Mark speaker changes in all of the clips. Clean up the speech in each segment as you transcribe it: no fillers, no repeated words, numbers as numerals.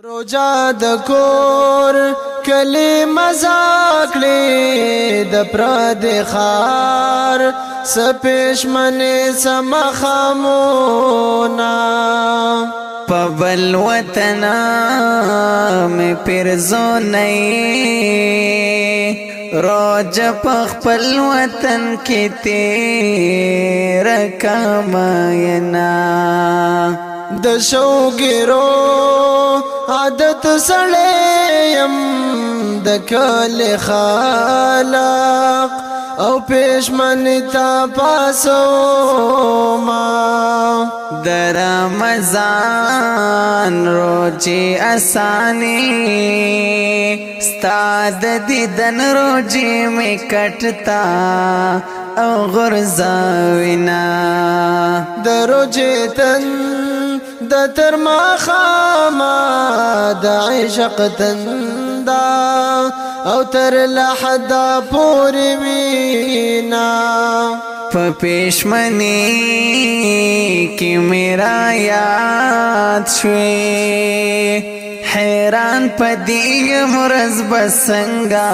Speaker 1: روجا د کور کلی مزا کړي د پرد خار سپېشمنې سمخامونا.
Speaker 2: په بل وطن مې پیرزو نه، روج په خپل وطن کې تیر کماینا.
Speaker 1: د شوګرو عادت سړیم د کل خالق او پېشمن تا پاسو ما.
Speaker 2: د رمضان روجي اساني، ستاد دیدن روجي می کټتا او غرزاوینا.
Speaker 1: د روجي تن د تر ما خاما د عشق تندا او تر لحد پوری وینا.
Speaker 2: په پېشمنی کې میرا یاد شوي، حیران پدی مرز بسنګا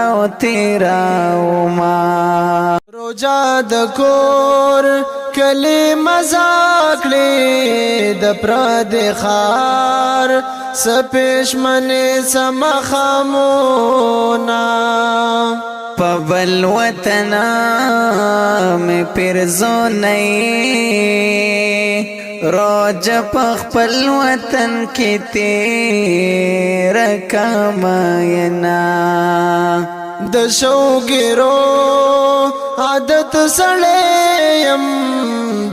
Speaker 2: او تیرا وما.
Speaker 1: روجا د کور کلی مزا کړي د پرد خار سپېشمنې سمخامونا.
Speaker 2: په بل وطن مې پیرزو نه، روج په خپل وطن کې تیر کماینا.
Speaker 1: د شوګرو عادت سړیم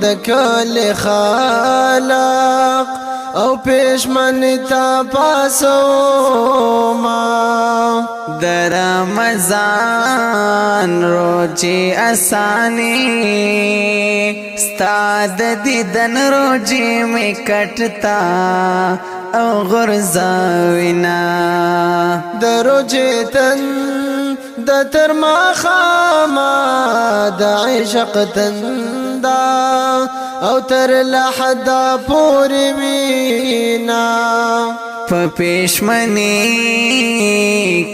Speaker 1: د کل خالق او پېشمن تا پاسو ما.
Speaker 2: د رمضان روجي اساني، ستاد دیدن روجي می کټتا او غرزاوینا.
Speaker 1: د روجي تن د تر ما خاما د عشق تندا او تر لحد پوری وینا.
Speaker 2: په پېشمنی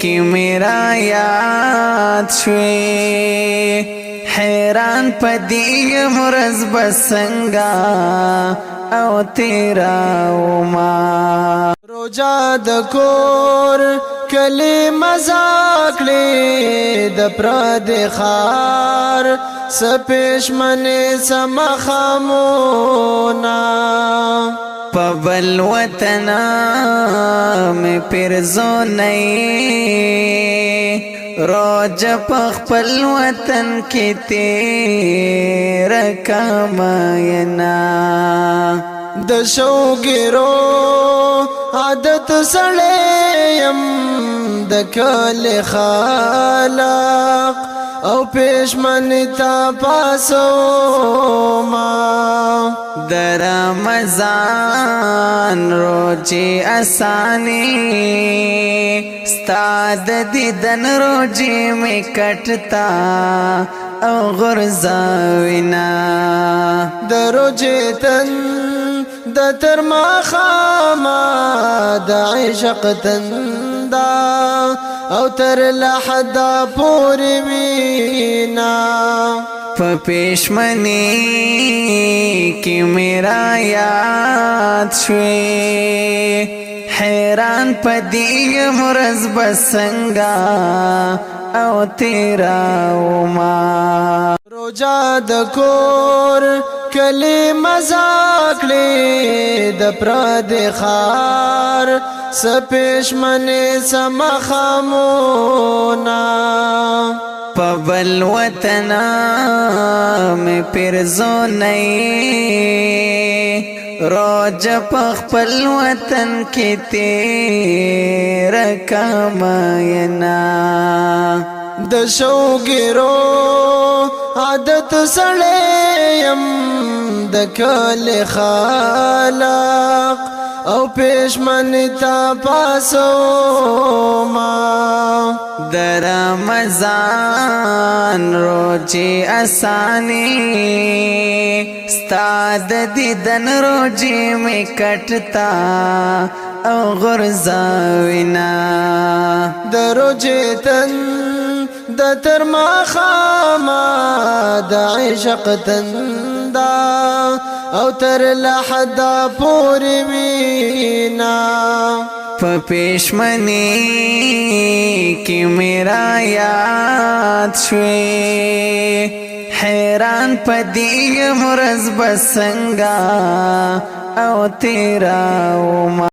Speaker 2: کې میرا یاد شوي، حیران پدی مرز بسنګا او تیرا وما.
Speaker 1: روجا د کور کلی مزا کړي د پرد خار سپېشمنې سمخامونا.
Speaker 2: په بل وطن مې پیرزو نه، روج په خپل وطن کې تیر کماینا.
Speaker 1: د شوګرو عادت سړیم د کل خالق او پېشمن تا پاسو ما.
Speaker 2: د رمضان روجي اساني، ستاد دیدن روجي می کټتا او غرزاوینا.
Speaker 1: د روجي تن د تر ما خاما د عشق تندا او تر لحد پوری وینا.
Speaker 2: په پېشمنی کې میرا یاد شوي، حیران پدی مرز بسنګا او تیرا وما.
Speaker 1: روجا د کور کلی مزا کړي د پرد خار سپېشمنې سمخامونا.
Speaker 2: په بل وطن مې پیرزو نه، روج په خپل وطن کې تیر کماینا.
Speaker 1: د شوګرو عادت سړیم د کل خالق او پېشمن تا پاسو ما.
Speaker 2: د رمضان روجي اساني، ستاد دیدن روجي می کټتا او غرزاوینا.
Speaker 1: د روجې تن د تر ماخاما، د عشق تندا او تر لحدا پوری وینا.
Speaker 2: په پېشمنی کې میرا یاد شوي، حیران پدی مرز بسنګا او تیرا وما.